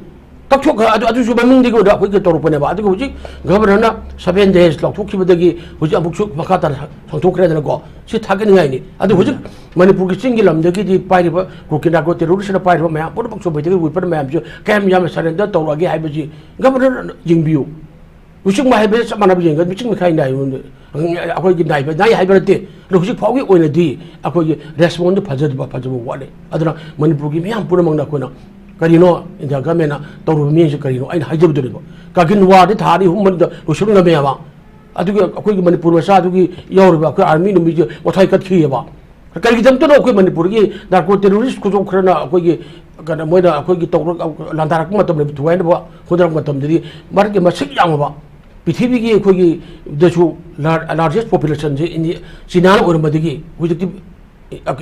ꯇꯛꯊꯣꯛ-, ꯑꯗꯨ, ꯑꯗꯨꯁꯨ ꯃꯃꯤꯡꯗꯒꯤ ꯑꯣꯏꯅ ꯑꯩꯈꯣꯏꯒꯤ ꯇꯧꯔꯛꯄꯅꯦꯕ꯫ ꯑꯗꯨꯒ ꯍꯧꯖꯤꯛ governorꯅ seven days ꯂꯥꯎꯊꯣꯛꯈꯤꯕꯗꯒꯤ ꯍꯧꯖꯤꯛ ꯑꯃꯨꯛꯁꯨ ꯃꯈꯥ ꯇꯥꯅ ꯁꯥꯡꯊꯣꯛꯈ꯭ꯔꯦꯗꯅꯀꯣ꯫ ꯁꯤ ꯊꯥꯒꯠꯅꯤꯡꯉꯥꯏꯅꯤ꯫ ꯑꯗꯨ ꯍꯧꯖꯤꯛ ꯃꯅꯤꯄꯨꯔꯒꯤ ꯆꯤꯡꯒꯤ ꯂꯝꯗꯒꯤꯗꯤ ꯄꯥꯏꯔꯤꯕ ꯀꯨꯀꯤ narco terroristꯅ ꯄꯥꯏꯔꯤꯕ ꯃꯌꯥꯝ ꯄꯨꯝꯅꯃꯛ ꯁꯨꯝꯕꯩꯗꯒꯤ weapon ꯃꯌꯥꯝꯁꯨ ꯀꯌꯥꯝ ꯌꯥꯝꯅ surrender ꯇꯧꯔꯛꯑꯒꯦ ꯍꯥꯏꯕꯁꯤ governorꯅ ꯌꯦꯡꯕꯤꯌꯨ꯫ ꯂꯨꯆꯤꯡꯕ ꯍꯥꯏꯕꯁꯦ ꯆꯞ ꯃꯥꯟꯅꯕ ꯌꯦꯡꯒꯅꯤ꯫ ꯂꯨꯆꯤꯡ ꯃꯤꯈꯥꯏ ꯅꯥꯏ, ꯑꯩꯈꯣꯏꯒꯤ ꯅꯥꯏꯕ, ꯅꯥꯏ ꯍꯥꯏꯕ ꯅꯠꯇꯦ꯫ ꯑꯗꯣ ꯍꯧꯖꯤꯛ ꯐꯥꯎꯒꯤ ꯑꯣꯏꯅꯗꯤ ꯑꯩꯈꯣꯏꯒꯤ ꯔꯦꯁꯄꯣꯟꯁꯇꯣ ꯐꯖꯗꯕ, ꯐꯖꯕ ꯋꯥꯠꯂꯤ꯫ ꯑꯗꯨꯅ ꯃꯅꯤꯄꯨꯔꯒꯤ ꯃꯤꯌꯥꯝ ꯄꯨꯝꯅꯃꯛꯅ ꯑꯩꯈꯣꯏꯅ ꯀꯔꯤꯅꯣ ꯏꯟꯗꯤꯌꯥ ꯒꯃꯦꯟꯅ ꯇꯧꯔꯨꯕ ꯃꯤꯁꯦ ꯀꯔꯤꯅꯣ ꯑꯩꯅ ꯍꯥꯏꯖꯕꯗꯨꯅꯦꯕ꯫ ꯀꯥꯔꯒꯤꯜ ꯋꯥꯔꯗꯤ ꯊꯥ ꯑꯅꯤ ꯑꯍꯨꯝ ꯃꯅꯨꯡꯗ ꯂꯣꯏꯁꯤꯟꯕ ꯉꯝꯃꯦꯕ꯫ ꯑꯗꯨꯒꯤ ꯑꯩꯈꯣꯏꯒꯤ ꯃꯅꯤꯄꯨꯔ ꯃꯆꯥꯗꯨꯒꯤ ꯌꯥꯎꯔꯤꯕ ꯑꯩꯈꯣꯏ ꯑꯥꯔꯃꯤ ꯅꯨꯃꯤꯁꯦ ꯋꯥꯊꯥꯏ ꯀꯠꯈꯤꯑꯕ꯫ ꯀꯔꯤꯒꯤꯗꯃꯛꯇꯅꯣ ꯑꯩꯈꯣꯏ ꯃꯅꯤꯄꯨꯔꯒꯤ ꯅꯥꯔꯀꯣ ꯇꯦꯔꯣꯔꯤꯁ ꯈꯨꯗꯣꯡ ꯈꯔꯅ ꯑꯩꯈꯣꯏꯒꯤ ꯀꯩꯅꯣ ꯃꯣꯏꯅ ꯑꯩꯈꯣꯏꯒꯤ ꯇꯧꯔ ꯂꯥꯟꯗꯥꯔꯛꯄ ꯃꯇꯝꯗ, ꯊꯨꯒꯥꯏꯅꯕ ꯍꯣꯠꯅꯔꯛꯄ ꯃꯇꯝꯗꯗꯤ ꯃꯔꯛꯀꯤ ꯃꯁꯤꯡ ꯌꯥꯝꯃꯕ ꯄ꯭ꯔꯤꯊꯤꯕꯤꯒꯤ ꯑꯩꯈꯣꯏꯒꯤ ꯗꯁꯨ ꯂꯥꯔꯖꯦꯁ ꯄꯣꯄꯨꯂꯦꯁꯟꯁꯦ ꯆꯤꯅꯥꯅ ꯑꯣꯏꯔꯝꯕꯗꯒꯤ ꯍꯧꯖꯤꯛꯇꯤ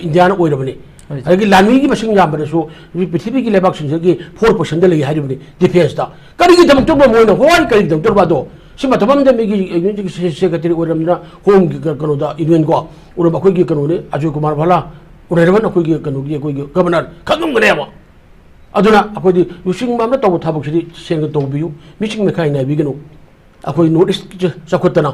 ꯏꯟꯗꯤꯌꯥꯅ ꯑꯣꯏꯔꯕꯅꯤ꯫ ꯍꯣꯏ꯫ ꯑꯗꯒꯤ ꯂꯥꯟꯃꯤꯒꯤ ꯃꯁꯤꯡ ꯌꯥꯝꯕꯗꯁꯨ ꯍꯧꯖꯤꯛ ꯄ꯭ꯔꯤꯊꯤꯕꯤꯒꯤ ꯂꯩꯕꯥꯛꯁꯤꯡꯁꯤꯒꯤ ꯐꯣꯔ ꯄꯔꯁꯦꯟꯗ ꯂꯩ ꯍꯥꯏꯔꯤꯕꯅꯤ ꯗꯤꯐꯦꯟꯁꯇ꯫ ꯀꯔꯤꯒꯤꯗꯃꯛꯇ ꯃꯣꯏꯅ ꯍꯣꯏ ꯀꯔꯤꯒꯤꯗꯃꯛꯇ ꯑꯗꯣ ꯁꯤ ꯃꯇꯝ ꯑꯃꯗ ꯃꯤꯒꯤ ꯁꯦꯀ꯭ꯔꯦꯇꯔꯤ ꯑꯣꯏꯔꯝꯗꯅ ꯍꯣꯝꯒꯤ ꯀꯩꯅꯣꯗ ꯌꯨꯅꯤꯌꯟ ꯀꯣ ꯎꯔꯝꯕ ꯑꯩꯈꯣꯏꯒꯤ ꯀꯩꯅꯣꯅꯤ ꯑꯖꯣꯏ ꯀꯨꯃꯥꯔ ꯚꯥꯂꯥ, ꯑꯣꯅꯔꯦꯕꯜ ꯑꯩꯈꯣꯏꯒꯤ ꯀꯩꯅꯣꯒꯤ ꯑꯩꯈꯣꯏꯒꯤ ꯒꯕꯔꯅꯔ ꯈꯪꯉꯝꯒꯅꯦꯕ꯫ ꯑꯗꯨꯅ ꯑꯩꯈꯣꯏꯗꯤ ꯂꯨꯆꯤꯡꯕ ꯑꯃꯅ ꯇꯧꯕ ꯊꯕꯛꯁꯤꯗꯤ ꯁꯦꯡꯅ ꯇꯧꯕꯤꯌꯨ, ꯃꯤꯆꯤꯡ ꯃꯤꯈꯥꯏ ꯅꯥꯏꯕꯤꯒꯅꯨ꯫ ꯑꯩꯈꯣꯏ ꯅꯣꯔꯠ ꯏꯁꯀꯤ ꯆꯥꯎꯈꯠꯇꯅ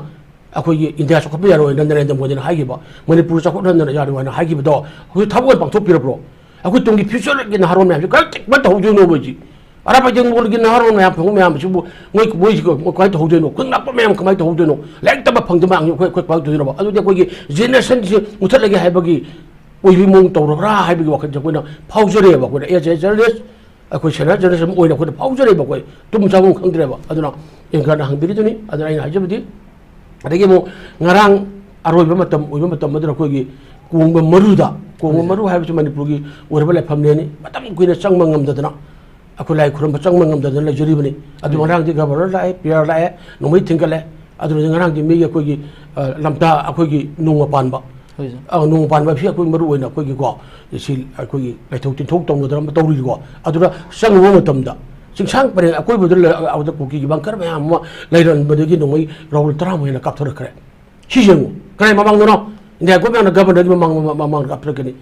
ꯑꯩꯈꯣꯏꯒꯤ ꯏꯟꯗꯤꯌꯥ ꯆꯥꯎꯈꯠꯄ ꯌꯥꯔꯣꯏꯅ ꯅꯔꯦꯟꯗ꯭ꯔ ꯃꯣꯗꯤꯅ ꯍꯥꯏꯈꯤꯕ, ꯃꯅꯤꯄꯨꯔ ꯆꯥꯎꯈꯠꯍꯟꯗꯅ ꯌꯥꯔꯣꯏ ꯍꯥꯏꯅ ꯍꯥꯏꯈꯤꯕꯗꯣ ꯍꯧꯖꯤꯛ ꯊꯕꯛ ꯑꯣꯏꯅ ꯄꯥꯡꯊꯣꯛꯄꯤꯔꯕ꯭ꯔꯣ? ꯑꯩꯈꯣꯏ ꯇꯨꯡꯒꯤ ꯐ꯭ꯌꯨꯆꯔꯒꯤ ꯅꯍꯥꯔꯣꯜ ꯃꯌꯥꯝꯁꯦ ꯀꯔꯝ ꯀꯃꯥꯏꯅ ꯇꯧꯍꯧꯗꯣꯏꯅꯣꯕ ꯍꯧꯖꯤꯛ? ꯑꯔꯥꯞꯄ ꯌꯦꯡꯕꯣꯜꯒꯤ ꯅꯍꯥꯔꯣꯜ ꯃꯌꯥꯝ ꯐꯪꯕ ꯃꯌꯥꯝꯁꯤꯕꯨ ꯃꯣꯏ, ꯃꯣꯏꯁꯤ ꯀꯃꯥꯏꯅ ꯇꯧꯍꯧꯗꯣꯏꯅꯣ? ꯑꯩꯈꯣꯏ ꯂꯥꯛꯄ ꯃꯌꯥꯝ ꯀꯃꯥꯏꯅ ꯇꯧꯍꯧꯗꯣꯏꯅꯣ? ꯂꯥꯏꯔꯤꯛ ꯇꯝꯕ ꯐꯪꯗꯕ ꯑꯉꯥꯡꯁꯦ ꯑꯩꯈꯣꯏ, ꯑꯩꯈꯣꯏ ꯀꯃꯥꯏꯅ ꯇꯧꯗꯣꯏꯅꯣꯕ? ꯑꯗꯨꯗꯤ ꯑꯩꯈꯣꯏꯒꯤ ꯖꯦꯅꯦꯔꯦꯁꯟꯁꯤ ꯃꯨꯊꯠꯂꯒꯦ ꯍꯥꯏꯕꯒꯤ ꯑꯣꯏꯕꯒꯤ ꯃꯑꯣꯡ ꯇꯧꯔꯕ꯭ꯔꯥ ꯍꯥꯏꯕꯒꯤ ꯋꯥꯈꯜꯁꯦ ꯑꯩꯈꯣꯏꯅ ꯐꯥꯎꯖꯔꯦꯕ꯫ ꯑꯩꯈꯣꯏꯅ as a journalist, ꯑꯩꯈꯣꯏ senior journalist ꯑꯃ ꯑꯣꯏꯅ ꯑꯩꯈꯣꯏꯅ ꯐꯥꯎꯖꯔꯦꯕ꯫ ꯑꯩꯈꯣꯏ ꯇꯨꯝ ꯆꯥꯐꯝ ꯈꯪꯗ꯭ꯔꯦꯕ꯫ ꯑꯗꯨꯅ ꯏꯟꯀꯥꯅ ꯍꯪꯕꯤꯔꯤꯗꯨꯅꯤ꯫ ꯑꯗꯨꯅ ꯑꯩꯅ ꯍꯥꯏꯖꯕꯗꯤ, ꯑꯗꯒꯤ ꯑꯃꯨꯛ ꯉꯔꯥꯡ ꯑꯔꯣꯏꯕ ꯃꯇꯝ ꯑꯣꯏꯕ ꯃꯇꯝ ꯑꯗꯨꯗ ꯑꯩꯈꯣꯏꯒꯤ ꯀꯣꯡꯕ ꯃꯔꯨꯗ, ꯀꯣꯡꯕ ꯃꯔꯨ ꯍꯥꯏꯕꯁꯤ ꯃꯅꯤꯄꯨꯔꯒꯤ ꯑꯣꯏꯔꯕ ꯂꯥꯏꯐꯝꯂꯦꯟꯅꯤ꯫ ꯃꯇꯝ ꯀꯨꯏꯅ ꯆꯪꯕ ꯉꯝꯗꯗꯅ, ꯑꯩꯈꯣꯏ ꯂꯥꯏ ꯈꯨꯔꯨꯝꯕ ꯆꯪꯕ ꯉꯝꯗꯗꯅ ꯂꯩꯖꯔꯤꯕꯅꯤ꯫ ꯑꯗꯨ ꯉꯔꯥꯡꯗꯤ ꯒꯕꯔꯅꯔ ꯂꯥꯛꯑꯦ, ꯄꯤ ꯑꯥꯔ ꯂꯥꯛꯑꯦ, ꯅꯣꯡꯃꯩ ꯊꯤꯟꯒꯠꯂꯦ꯫ ꯑꯗꯨꯅ ꯉꯔꯥꯡꯗꯤ ꯃꯤꯒꯤ ꯑꯩꯈꯣꯏꯒꯤ, ꯑ, ꯂꯝꯇꯥ ꯑꯩꯈꯣꯏꯒꯤ ꯅꯣꯡꯃ ꯄꯥꯟꯕ, ꯍꯣꯏ, ꯁꯥꯔ꯫ ꯑ, ꯅꯣꯡꯃ ꯄꯥꯟꯕ ꯑꯁꯤ ꯑꯩꯈꯣꯏ ꯃꯔꯨ ꯑꯣꯏꯅ ꯑꯩꯈꯣꯏꯒꯤꯀꯣ, ꯁꯤ ꯑꯩꯈꯣꯏꯒꯤ ꯂꯥꯏꯊꯣꯛ ꯇꯤꯟꯊꯣꯛ ꯇꯧꯅꯗꯅ ꯑꯃ ꯇꯧꯔꯤꯀꯣ꯫ ꯑꯗꯨꯅ ꯆꯪꯉꯨꯕ ꯃꯇꯝꯗ ꯆꯤꯡꯁꯥꯡ ꯄꯔꯦꯡ ꯑꯀꯣꯏꯕꯗ ꯂꯩ-, ꯑ, ꯑꯗ ꯀꯨꯀꯤꯒꯤ ꯕꯪꯀꯔ ꯃꯌꯥꯝ ꯑꯃ ꯂꯩꯔꯝꯕꯗꯒꯤ ꯅꯣꯡꯃꯩ ꯔꯥꯎꯟ ꯇꯔꯥꯃꯨꯛ ꯍꯦꯟꯅ ꯀꯥꯞꯊꯣꯔꯛꯈ꯭ꯔꯦ꯫ ꯁꯤ ꯌꯦꯡꯉꯨ, ꯀꯅꯥꯏ ꯃꯃꯥꯡꯗꯅꯣ? ꯏꯟꯗꯤꯌꯥ ꯒꯣꯔꯃꯦꯟꯅ ꯒꯕꯔꯅꯔꯒꯤ ꯃꯃꯥꯡ, ꯃꯃꯥꯡ, ꯃꯃꯥꯡꯗ ꯀꯥꯞꯊꯣꯔꯛꯀꯅꯤ꯫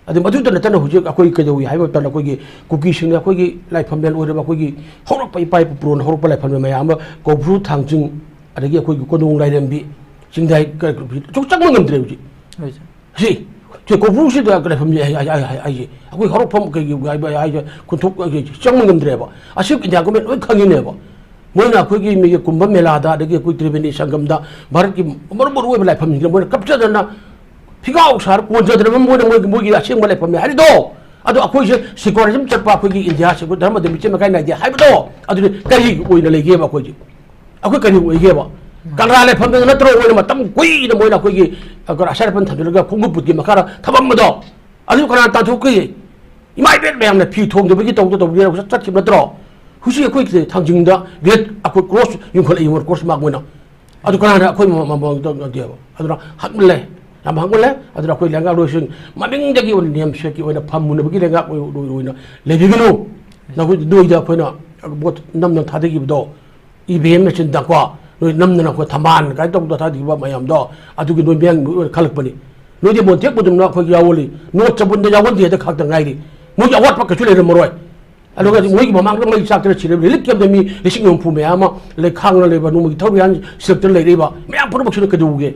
ꯑꯗꯨ ꯃꯗꯨꯇ ꯅꯠꯇꯅ ꯍꯧꯖꯤꯛ ꯑꯩꯈꯣꯏ ꯀꯩꯗꯧꯏ ꯍꯥꯏꯕ ꯃꯇꯝꯗ ꯑꯩꯈꯣꯏꯒꯤ ꯀꯨꯀꯤꯁꯤꯡꯅ ꯑꯩꯈꯣꯏꯒꯤ ꯂꯥꯏꯐꯝꯂꯦꯟ ꯑꯣꯏꯔꯕ ꯑꯩꯈꯣꯏꯒꯤ ꯍꯧꯔꯛꯄ ꯏꯄꯥ ꯏꯄꯨ ꯄꯨꯔꯣꯟ ꯍꯧꯔꯛꯄ ꯂꯥꯏꯐꯝꯂꯦꯟ ꯃꯌꯥꯝ ꯑꯃ ꯀꯧꯕ꯭ꯔꯨ ꯊꯥꯡꯖꯤꯡ, ꯑꯗꯒꯤ ꯑꯩꯈꯣꯏꯒꯤ ꯀꯣꯅꯨꯡ ꯂꯥꯏꯔꯦꯝꯕꯤ, ꯆꯤꯡꯗꯥꯏ ꯀ-, ꯁꯨꯝ ꯆꯪꯕ ꯉꯝꯗ꯭ꯔꯦ ꯍꯧꯖꯤꯛ꯫ ꯍꯣꯏ, ꯁꯥꯔ꯫ ꯁꯤ, ꯁꯤ ꯀꯧꯕ꯭ꯔꯨꯁꯤꯗ ꯂꯥꯏꯐꯝ ꯍꯥꯏ-, ꯍꯥꯏ-, ꯍꯥꯏ-, ꯍꯥꯏꯁꯦ ꯑꯩꯈꯣꯏ ꯍꯧꯔꯛꯐꯝ ꯀꯩꯒꯤ ꯍꯥꯏꯕ ꯍꯥꯏꯁꯦ ꯈꯨꯟꯊꯣꯛ ꯍꯥꯏꯁꯦ ꯆꯪꯕ ꯉꯝꯗ꯭ꯔꯦꯕ꯫ ꯑꯁꯤ ꯏꯟꯗꯤꯌꯥ ꯒꯣꯔꯃꯦꯟ ꯂꯣꯏ ꯈꯪꯉꯤꯅꯦꯕ꯫ ꯃꯣꯏꯅ ꯑꯩꯈꯣꯏꯒꯤ ꯃꯤꯒꯤ ꯀꯨꯝꯚ ꯃꯦꯂꯥꯗ, ꯑꯗꯒꯤ ꯑꯩꯈꯣꯏ ꯇ꯭ꯔꯤꯕꯦꯅꯤ ꯁꯪꯒꯝꯗ, ꯚꯥꯔꯠꯀꯤ ꯃꯔꯨ ꯃꯔꯨ ꯑꯣꯏꯕ ꯂꯥꯏꯐꯝꯁꯤꯡꯁꯤꯗ ꯃꯣꯏꯅ ꯀꯞꯆꯗꯅ, ꯐꯤꯒꯥꯎ ꯁꯥꯔ ꯀꯣꯟꯖꯗꯅ, ꯃꯣꯏꯅ ꯃꯣꯏꯒꯤ, ꯃꯣꯏꯒꯤ ꯑꯁꯦꯡꯕ ꯂꯥꯏꯐꯝꯅꯦ ꯍꯥꯏꯔꯤꯗꯣ꯫ ꯑꯗꯣ ꯑꯩꯈꯣꯏꯁꯦ ꯁꯦꯀꯨꯂꯔꯤꯖꯝ ꯆꯠꯄ, ꯑꯩꯈꯣꯏꯒꯤ ꯏꯟꯗꯤꯌꯥꯁꯦ ꯑꯩꯈꯣꯏ ꯙꯔꯃꯗ ꯃꯤꯆꯪ ꯃꯤꯈꯥꯏ ꯅꯥꯏꯗꯦ ꯍꯥꯏꯕꯗꯣ, ꯑꯗꯨꯗꯤ ꯀꯔꯤ ꯑꯣꯏꯅ ꯂꯩꯒꯦꯕ ꯑꯩꯈꯣꯏꯁꯦ? ꯑꯩꯈꯣꯏ ꯀꯔꯤ ꯑꯣꯏꯒꯦꯕ? ꯀꯪꯂꯥ ꯂꯥꯏꯐꯝꯗ ꯅꯠꯇ꯭ꯔꯣ ꯃꯣꯏꯅ ꯃꯇꯝ ꯀꯨꯏꯅ ꯃꯣꯏꯅ ꯑꯩꯈꯣꯏꯒꯤ, ꯑ, ꯑꯁꯥꯏ ꯑꯄꯟ ꯊꯝꯖꯤꯜꯂꯒ ꯈꯣꯡꯎꯞ ꯕꯨꯠꯀꯤ ꯃꯈꯥꯗ ꯊꯝꯃꯝꯕꯗꯣ? ꯑꯗꯨ ꯀꯅꯥꯅ ꯇꯥꯟꯊꯣꯛꯈꯤ? ꯏꯃꯥ ꯏꯕꯦꯟ ꯃꯌꯥꯝꯅ ꯐꯤ ꯊꯣꯡꯗꯕꯒꯤ ꯇꯧꯗ ꯇꯧꯗꯅ ꯆꯠꯈꯤꯕ ꯅꯠꯇ꯭ꯔꯣ? ꯍꯧꯖꯤꯛ ꯑꯩꯈꯣꯏ ꯊꯥꯡꯖꯤꯡꯗ ꯔꯦꯠ ꯑꯩꯈꯣꯏ ꯀ꯭ꯔꯣꯁ ꯌꯨꯡꯈꯠꯂꯛꯏ, ꯀ꯭ꯔꯣꯁ ꯃꯥꯔꯛ ꯑꯣꯏꯅ꯫ ꯑꯗꯨ ꯀꯅꯥꯅ ꯑꯩꯈꯣꯏ ꯃ-, ꯃ-, ꯃ-, ꯇꯧꯗꯦꯕ? ꯑꯗꯨꯅ ꯍꯛꯃꯜꯂꯦ, ꯌꯥꯝ ꯍꯛꯃꯜꯂꯦ꯫ ꯑꯗꯨꯅ ꯑꯩꯈꯣꯏ ꯂꯩꯉꯥꯛꯂꯣꯏꯁꯤꯡ ꯃꯃꯤꯡꯗꯒꯤ ꯑꯣꯏꯅ ꯅꯦꯝꯁꯦꯛꯀꯤ ꯑꯣꯏꯅ ꯐꯝꯃꯨꯅꯕꯒꯤ ꯂꯩꯉꯥꯛ ꯑꯣꯏ-, ꯑꯣꯏ-, ꯑꯣꯏꯅ ꯂꯩꯕꯤꯒꯅꯨ꯫ ꯅꯈꯣꯏ, ꯅꯣꯏꯗ ꯑꯩꯈꯣꯏꯅ ꯚꯣꯠ ꯅꯝꯅ ꯊꯥꯗꯈꯤꯕꯗꯣ, ꯏ ꯚꯤ ꯑꯦꯝ ꯃꯦꯆꯤꯟꯗꯀꯣ, ꯅꯣꯏ ꯅꯝꯗꯅ ꯑꯩꯈꯣꯏ ꯊꯝꯕꯥꯜ ꯀꯥꯏꯅ ꯇꯧꯗꯅ ꯊꯥꯗꯈꯤꯕ ꯃꯌꯥꯝꯗꯣ, ꯑꯗꯨꯒꯤ ꯅꯣꯏ ꯃꯤꯌꯥꯝ ꯂꯣꯏ ꯈꯜꯂꯛꯄꯅꯤ꯫ ꯅꯣꯏꯗꯤ ꯃꯣꯟꯊꯦꯛ ꯃꯨꯟꯗꯨꯝꯅ ꯑꯩꯈꯣꯏ ꯌꯥꯎꯍꯜꯂꯤ, ꯅꯣꯠ ꯆꯕꯨꯟꯗ ꯌꯥꯎꯍꯟꯗꯦ ꯍꯥꯏꯗ ꯈꯛꯇ ꯉꯥꯏꯔꯤ꯫ ꯃꯣꯏꯒꯤ ꯑꯋꯥꯠꯄ ꯀꯩꯁꯨ ꯂꯩꯔꯝꯃꯔꯣꯏ꯫ ꯑꯗꯨꯒ ꯃꯣꯏꯒꯤ ꯃꯃꯥꯡꯗ ꯃꯩ ꯆꯥꯛꯇꯅ ꯁꯤꯔꯕ ꯔꯤꯂꯤꯐ ꯀꯦꯝꯞꯇ ꯃꯤ ꯂꯤꯁꯤꯡ ꯍꯨꯝꯐꯨ ꯃꯌꯥꯝ ꯑꯃ ꯂꯩ, ꯈꯥꯡꯅ ꯂꯩꯕ, ꯅꯣꯡꯃꯒꯤ ꯊꯧꯔꯤ ꯍꯥꯟ ꯁꯤꯔꯛꯇꯅ ꯂꯩꯔꯛꯏꯕ ꯃꯌꯥꯝ ꯄꯨꯝꯅꯃꯛꯁꯤꯅ ꯀꯩꯗꯧꯕꯒꯦ?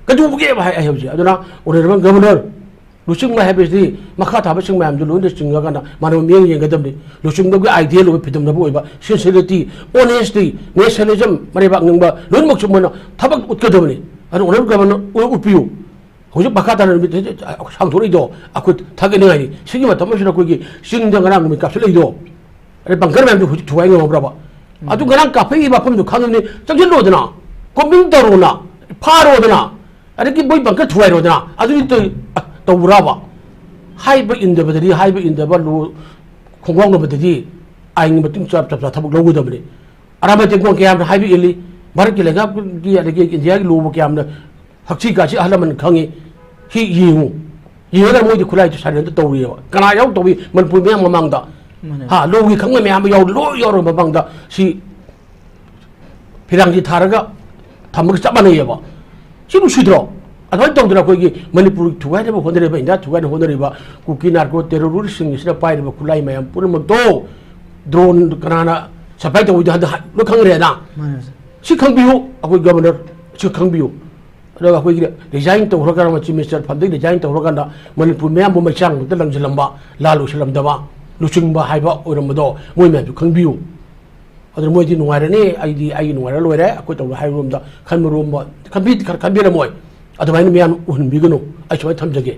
ꯀꯩꯗꯧꯕꯒꯦꯕ ꯍꯥꯏ, ꯑꯩ ꯍꯧꯖꯤꯛ꯫ ꯑꯗꯨꯅ ꯑꯣꯅꯔꯦꯕꯜ ꯒꯚꯔꯅꯔ, ꯂꯨꯆꯤꯡꯕ ꯍꯥꯏꯕꯁꯤꯗꯤ ꯃꯈꯥ ꯊꯥꯕꯁꯤꯡ ꯃꯌꯥꯝꯗꯨ ꯂꯣꯏꯅ ꯆꯤꯡꯉꯀꯥꯟꯗ ꯃꯥꯅ ꯃꯤꯠꯌꯦꯡ ꯌꯦꯡꯒꯗꯕꯅꯤ꯫ ꯂꯨꯆꯤꯡꯕꯒꯤ ideal ꯑꯣꯏꯕ, ꯐꯤꯗꯝꯅꯕ ꯑꯣꯏꯕ, sincerity, honesty, nationalism, ꯃꯔꯩꯕꯥꯛ ꯅꯤꯡꯕ ꯂꯣꯏꯅꯃꯛꯁꯨ ꯃꯣꯏꯅ ꯊꯕꯛ ꯎꯠꯀꯗꯕꯅꯤ꯫ ꯑꯗꯨ ꯑꯣꯅꯔꯦꯕꯜ ꯒꯚꯔꯅꯔ ꯎꯠꯄꯤꯌꯨ꯫ ꯍꯧꯖꯤꯛ ꯃꯈꯥ ꯇꯥꯅ ꯅꯨꯃꯤꯠ ꯁꯥꯡꯊꯣꯔꯛꯏꯗꯣ ꯑꯩꯈꯣꯏ ꯊꯥꯒꯠꯅꯤꯡꯉꯥꯏꯅꯤ꯫ ꯁꯤꯒꯤ ꯃꯇꯝ ꯑꯁꯤꯗ ꯑꯩꯈꯣꯏꯒꯤ ꯆꯤꯡꯗ ꯉꯔꯥꯡ ꯅꯨꯃꯤꯠ ꯀꯥꯞꯁꯤꯜꯂꯛꯏꯗꯣ, ꯑꯗꯩ ꯕꯪꯀꯔ ꯃꯌꯥꯝꯗꯨ ꯍꯧꯖꯤꯛ ꯊꯨꯒꯥꯏ ꯉꯝꯃꯕ꯭ꯔꯕ? ꯑꯗꯨ ꯉꯔꯥꯡ ꯀꯥꯞꯄꯛꯏ ꯃꯐꯝꯗꯨ ꯈꯪꯉꯕꯅꯤ, ꯆꯪꯁꯤꯜꯂꯣꯗꯅ, ꯀꯣꯝꯕꯤꯡ ꯇꯧꯔꯣꯅ, ꯐꯥꯔꯣꯗꯅ, ꯑꯗꯒꯤ ꯃꯣꯏ ꯕꯪꯀꯔ ꯊꯨꯒꯥꯏꯔꯣꯗꯅ꯫ ꯑꯗꯨꯗꯤ ꯇꯧ-, ꯑ, ꯇꯧꯕ꯭ꯔꯕ? ꯍꯥꯏꯕ ꯏꯟꯗꯕꯗꯗꯤ, ꯍꯥꯏꯕ ꯏꯟꯗꯕ ꯂꯣ-, ꯈꯣꯡꯒꯥꯎꯅꯕꯗꯗꯤ ꯑꯥꯏꯟꯒꯤ ꯃꯇꯨꯡ ꯆꯞ ꯆꯞ ꯆꯥ ꯊꯕꯛ ꯂꯧꯒꯗꯕꯅꯤ꯫ ꯑꯔꯥꯃ ꯇꯦꯡꯀꯣꯡ ꯀꯌꯥꯝꯅ ꯍꯥꯏꯕ ꯏꯜꯂꯤ, ꯚꯥꯔꯠꯀꯤ ꯂꯩꯉꯥꯛꯀꯤ ꯑꯗꯒꯤ ꯏꯟꯗꯤꯌꯥꯒꯤ ꯂꯣꯕꯨ ꯀꯌꯥꯝꯅ ꯍꯛꯆꯤ ꯀꯥꯁꯤ ꯑꯍꯜ ꯂꯃꯟ ꯈꯪꯉꯤ꯫ ꯁꯤ ꯌꯦꯡꯉꯨ, ꯌꯦꯡꯉꯒ ꯃꯣꯏꯗꯤ ꯈꯨꯠꯂꯥꯏꯗꯨ ꯁꯥꯏꯂꯦꯟꯇ ꯇꯧꯔꯤꯑꯕ꯫ ꯀꯅꯥ ꯌꯥꯎ ꯇꯧꯏ? ꯃꯅꯤꯄꯨꯔ ꯃꯤꯌꯥꯝ ꯃꯃꯥꯡꯗ꯫ ꯃꯥꯅꯦ꯫ ꯍꯥ, ꯂꯣꯒꯤ ꯈꯪꯕ ꯃꯌꯥꯝ ꯑꯃ ꯌꯥꯎ, ꯂꯣꯏ ꯌꯥꯎꯔꯕ ꯃꯃꯥꯡꯗ ꯁꯤ ꯐꯤꯔꯥꯡꯁꯤ ꯊꯥꯔꯒ ꯊꯝꯕꯒ ꯆꯞ ꯃꯥꯟꯅꯩꯑꯕ꯫ ꯁꯤ ꯅꯨꯡꯁꯤꯗ꯭ꯔꯣ? ꯑꯗꯨꯃꯥꯏꯅ ꯇꯧꯗꯅ ꯑꯩꯈꯣꯏꯒꯤ ꯃꯅꯤꯄꯨꯔ ꯊꯨꯒꯥꯏꯅꯕ ꯍꯣꯠꯅꯔꯤꯕ, ꯏꯟꯗꯤꯌꯥ ꯊꯨꯒꯥꯏꯅꯕ ꯍꯣꯠꯅꯔꯤꯕ ꯀꯨꯀꯤ ꯅꯥꯔꯀꯣ ꯇꯦꯔꯣꯔꯤꯁꯁꯤꯡꯁꯤꯅ ꯄꯥꯏꯔꯤꯕ ꯈꯨꯠꯂꯥꯏ ꯃꯌꯥꯝ ꯄꯨꯝꯅꯃꯛꯇꯣ, ꯗ꯭ꯔꯣꯟ ꯀꯅꯥꯅ ꯁꯄ꯭ꯂꯥꯏ ꯇꯧꯏꯗꯣ ꯍꯟꯗꯛ ꯍꯥꯏ-, ꯂꯣꯏ ꯈꯪꯈ꯭ꯔꯦꯗ꯫ ꯃꯥꯅꯦ, ꯁꯥꯔ꯫ ꯁꯤ ꯈꯪꯕꯤꯌꯨ, ꯑꯩꯈꯣꯏ ꯒꯚꯔꯅꯔ, ꯁꯤ ꯈꯪꯕꯤꯌꯨ꯫ ꯑꯗꯨꯒ ꯑꯩꯈꯣꯏꯒꯤ ꯔꯤꯖꯥꯏꯟ ꯇꯧꯈ꯭ꯔꯀꯥꯟꯗ, ꯆꯤꯐ ꯃꯤꯅꯤꯁꯇꯔ ꯐꯝꯗꯒꯤ ꯔꯤꯖꯥꯏꯟ ꯇꯧꯈ꯭ꯔꯀꯥꯟꯗ ꯃꯅꯤꯄꯨꯔ ꯃꯌꯥꯝꯕꯨ ꯃꯩꯆꯥꯡ ꯃꯛꯇ ꯂꯪꯁꯤꯜꯂꯝꯕ, ꯂꯥꯜ ꯂꯣꯏꯁꯤꯜꯂꯝꯗꯕ ꯂꯨꯆꯤꯡꯕ ꯍꯥꯏꯕ ꯑꯣꯏꯔꯝꯕꯗꯣ ꯃꯣꯏ ꯃꯌꯥꯝꯁꯨ ꯈꯪꯕꯤꯌꯨ꯫ ꯑꯗꯨꯅ ꯃꯣꯏꯗꯤ ꯅꯨꯡꯉꯥꯏꯔꯅꯤ, ꯑꯩꯗꯤ ꯑꯩꯒꯤ ꯅꯨꯡꯉꯥꯏꯔ ꯂꯣꯏꯔꯦ, ꯑꯩꯈꯣꯏ ꯇꯧꯕ ꯍꯥꯏꯕꯔꯣꯝꯗ ꯈꯟꯕꯔꯣꯝꯕ ꯈꯟꯕꯤ-, ꯈꯟꯕꯤꯔꯝꯃꯣꯏ꯫ ꯑꯗꯨꯃꯥꯏꯅ ꯃꯤꯌꯥꯝ ꯎꯍꯟꯕꯤꯒꯅꯨ, ꯑꯩ ꯁꯨꯃꯥꯏꯅ ꯊꯝꯖꯒꯦ꯫